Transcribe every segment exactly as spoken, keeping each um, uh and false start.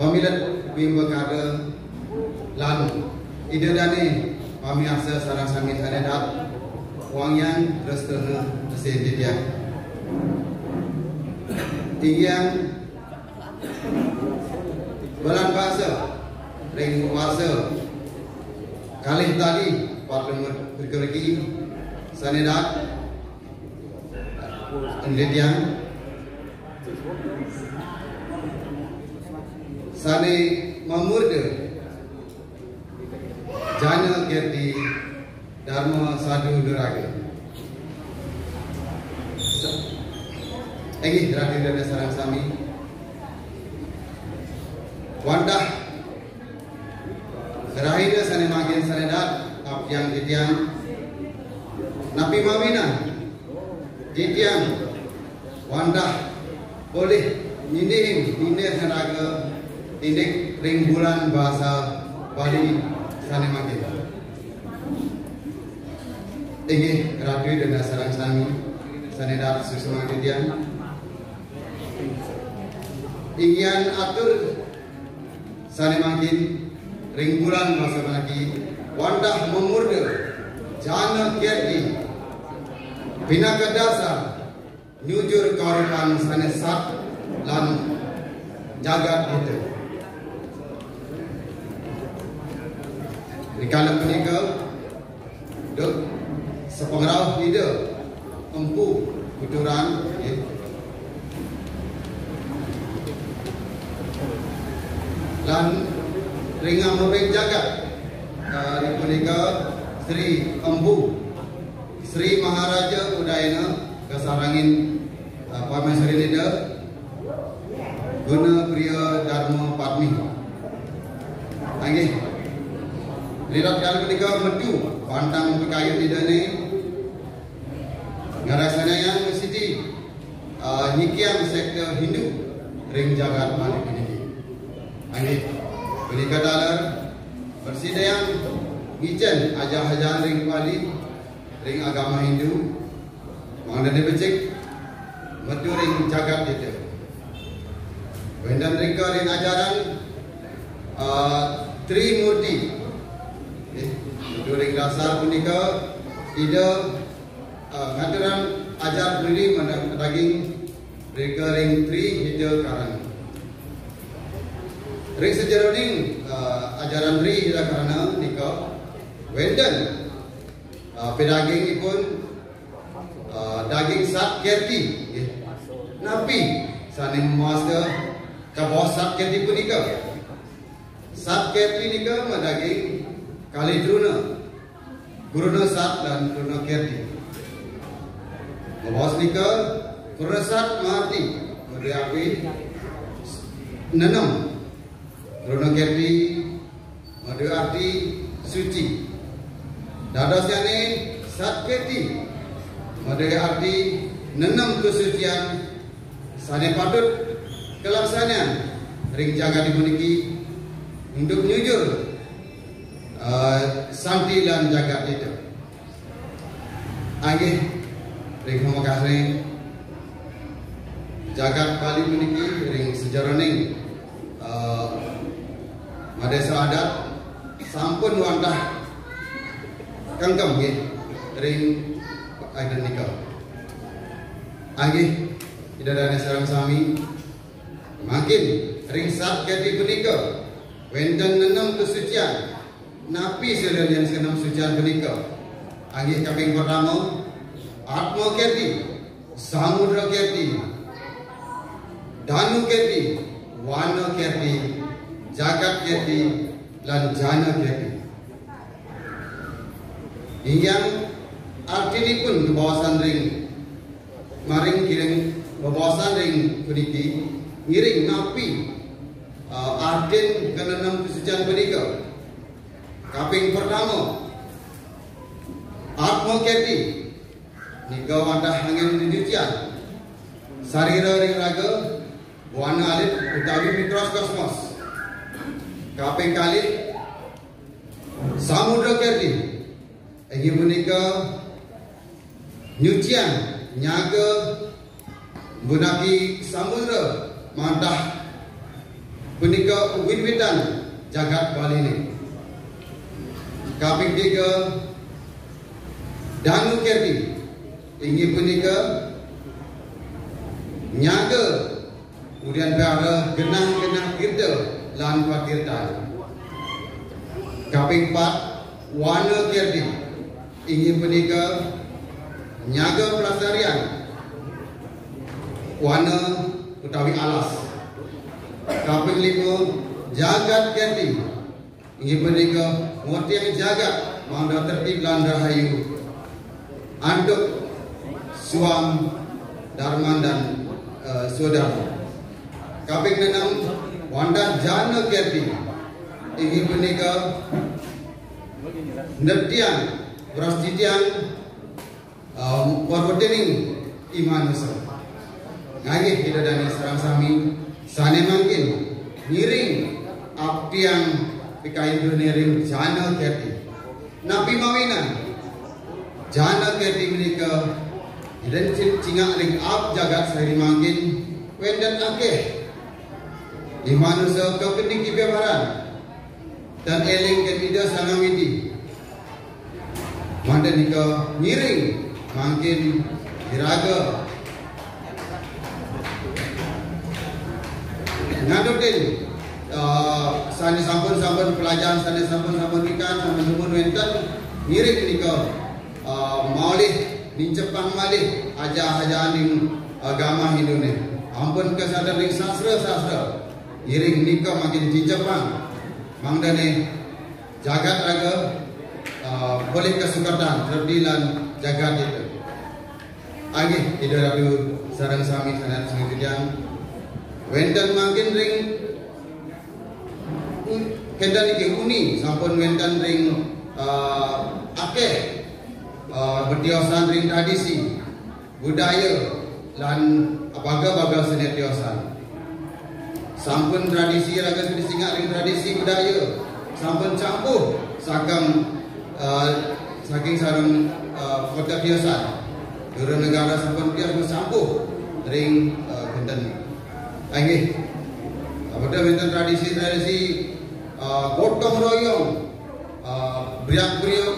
Pamilet bimba kada lan Ida dane pamiarsa sareng sami sane daat, Wang Hyang Restana Mesin titiang. Inggih balan basa ring warsa kalih tali pat lemut riki sane daat, titiang sane mamurda Jana Kerti Dharma Sadhu Nuraga. Sa-, inggih, Ratu Ida sareng sami. Wantah rahina sane mangkin sane daat, aptiang titiang, napi mawinan titiang wantah polih nindihing, nindih raga indik ring bulan basa Bali sane mangkin. Inggih, Ratu Ida sareng sami sane daat suksma titiang. Inggian atur sane mangkin ring bulan basa puniki wantah mamurda Jana Kerti pinaka dasar nyujur kauripan sane sat lan jagat kita. Rikala punika, duk sapangrauh Ida Empu Kuturan, nggih. Lan ring amaping jagat, eh, punika Sri Empu, Sri Maharaja Udayana kasarengin, eh, Parmeswari Ida, Guna Priya Dharma Padmi. Inggih. Ri rikala punika metu pantang pakayun Idane nglaksanayang siti, eh, nyikiang sekta Hindu ring jagat Bali puniki. Inggih. Punika taler prasida ngicen ajah-ajahan ring Bali, ring agama Hindu, mangdane becik metu ring jagat kita. Wenten rika ring ajaran, eh, Trimurti. Nggih, metu ring dasar punika Ida, eh, ngaturang ajar Tri mada-, madaging rika ring Tri Hita Karana. Ring sajeroning, eh, ajaran Tri Hita Karana nika wenten, eh, pidagingipun, eh, daging Sat Kerti, nggih. Napi sane mawasta kabaos Sat Kerti punika? Sat Kerti nika madaging kalih truna, Kruna Sat lan Kruna Kerti. Mabaos nika, Kruna Sat maarti madue arti nenem, Kruna Kerti madue arti suci. Dadosnyane Sat Kerti madue arti nenem kasucian sane patut kalaksanayang ring jagat puniki untuk nyujur, eh, santi lan jagat kita. Inggih, ring pamekas ring jagat Bali puniki, ring sajeroning, eh, madesa adat sampun wantah kengkem nggih ring adat nika. Inggih, Ida dane sareng sami. Mangkin ring Sat Kerti punika wenten nenem kasucian. Napi sira yen nenem sucian punika? Inggih, kaping pertama, Atma Kerti, Samudra Kerti, Danu Kerti, Wana Kerti, Jagat Kerti, lan Jana Kerti. Inggian artinipun bebaosan ring, maring ngiring bebaosan ring puniki, ngiring napi, eh, artin kanenem kasucian punika. Kaping pertama, Atma Kerti nika wantah anggen nyucian sarira ring raga, buana alit utawi mikrokosmos. Kaping kalih, Samudra Kerti, inggih punika nyucian nyaga menggunaki samudra mantah Punika wit-witan jagat Baliné. Kaping tiga, Danu Kirti, inggih punika nyaga udian piara genah-genah tirta lan patirtan. Kaping pat, Wana Kirti, inggih punika nyaga pelestarian wana utawi alas. Kaping lima, Jagat Kirti, inggih punika ngortiang jagat mangda tertib lan rahayu antuk suam darman dan eh, swadarma. Kaping enam, wantah Jana Kirti, inggih punika neptiang prastitiang um, warwetining i manusa. Nggih, Ida dané sareng sami, sané mangkin ngiring aptiang pikayunané ring Jana Kirti. Napi mawinan Jana Kirti menika yen cingak ring ab jagat sairi mangkin wénten akéh i manusa kakening kibebaran tan éling ken Ida Sang Hyang Widi. Mangda nika ngiring mangkin iraga nganutin eh, sané sampun-sampun pelajaran, sané sampun-sampun pikan, sampun-sampun wénten ngiring nika eh, malih nincepang malih aja-ajaning eh, gamah Hinduné. Ampun kasada ring sastra-sastra. Ngiring nika mangkin jincepang. Mangdané jagat raga eh, polih kasukertan, terdilan jagat itu. Agih Ida Ratu sareng sami sané sami titiang. Wénten mangkin ring kenten iki uni sampun wénten ring eh, akéh eh, betiosan ring tradisi budaya lan abaga-baga sané tiosan. Sampun tradisi raga sida singak ring tradisi budaya. Sampun campuh saking eh, saking sareng eh, kota tiosan. Dura negara sampun tios sampuh ring eh, kenten. Inggih. Apa wénten tradisi-tradisi eh, gotong royong eh, briak-briuk,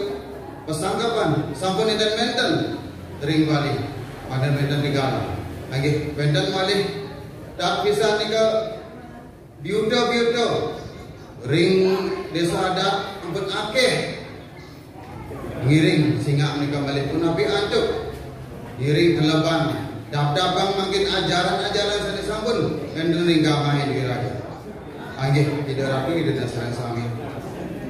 pesangkapan, sampun nénten-nénten ring Bali, wénten-wénten tiga. Nggih, wénten malih tat pisan nika biuta-biuta ring désa adat ampun akéh ngiring singak nika malih punapi antuk ngiring keleban dapdapang mangkin ajaran-ajaran sané sampun wénten ring gamah iraga. Inggih, Ida Ratu, Ida dané sareng sami.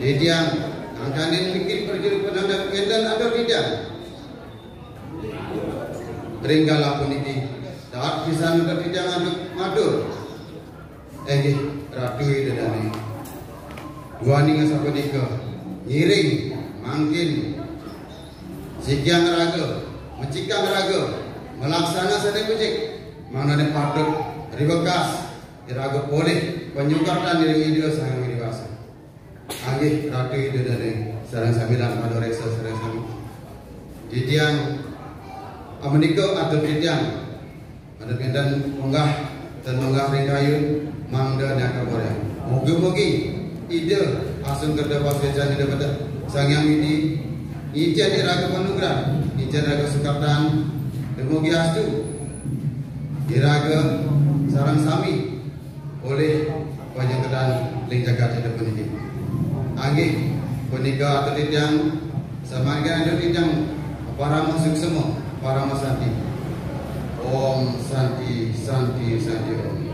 Titiang angkanin mikir perjurit penandap kénten atur titiang. Ring galah puniki, dahat pisan atur titiang antuk matur. Inggih, Ratu Ida dané. Duaning asapunika, ngiring mangkin sikiang raga, mecikang raga, malaksana sané becik, mangdané patut riwekas iraga polih panyukertan ring Ida Sang Hyang Widi Wasa. Inggih Ratu Ida dané sareng sami lan panuréksa sareng sami. Titiang amenika atur titiang. Atur kénten munggah tan munggah ring kayun mangda nyakaburang. Mugi-mugi Ida asung kerta pasuécan Ida Sang Hyang Widi ngicén iraga panugrahan, ngicén iraga sukertan, dumugi astu iraga sareng sami polih panyukertan ring jagat ida puniki. Inggih punika atur titiang, samangkin atur titiang parama suksma, parama santi. Om Santi, Santi, Santi Om.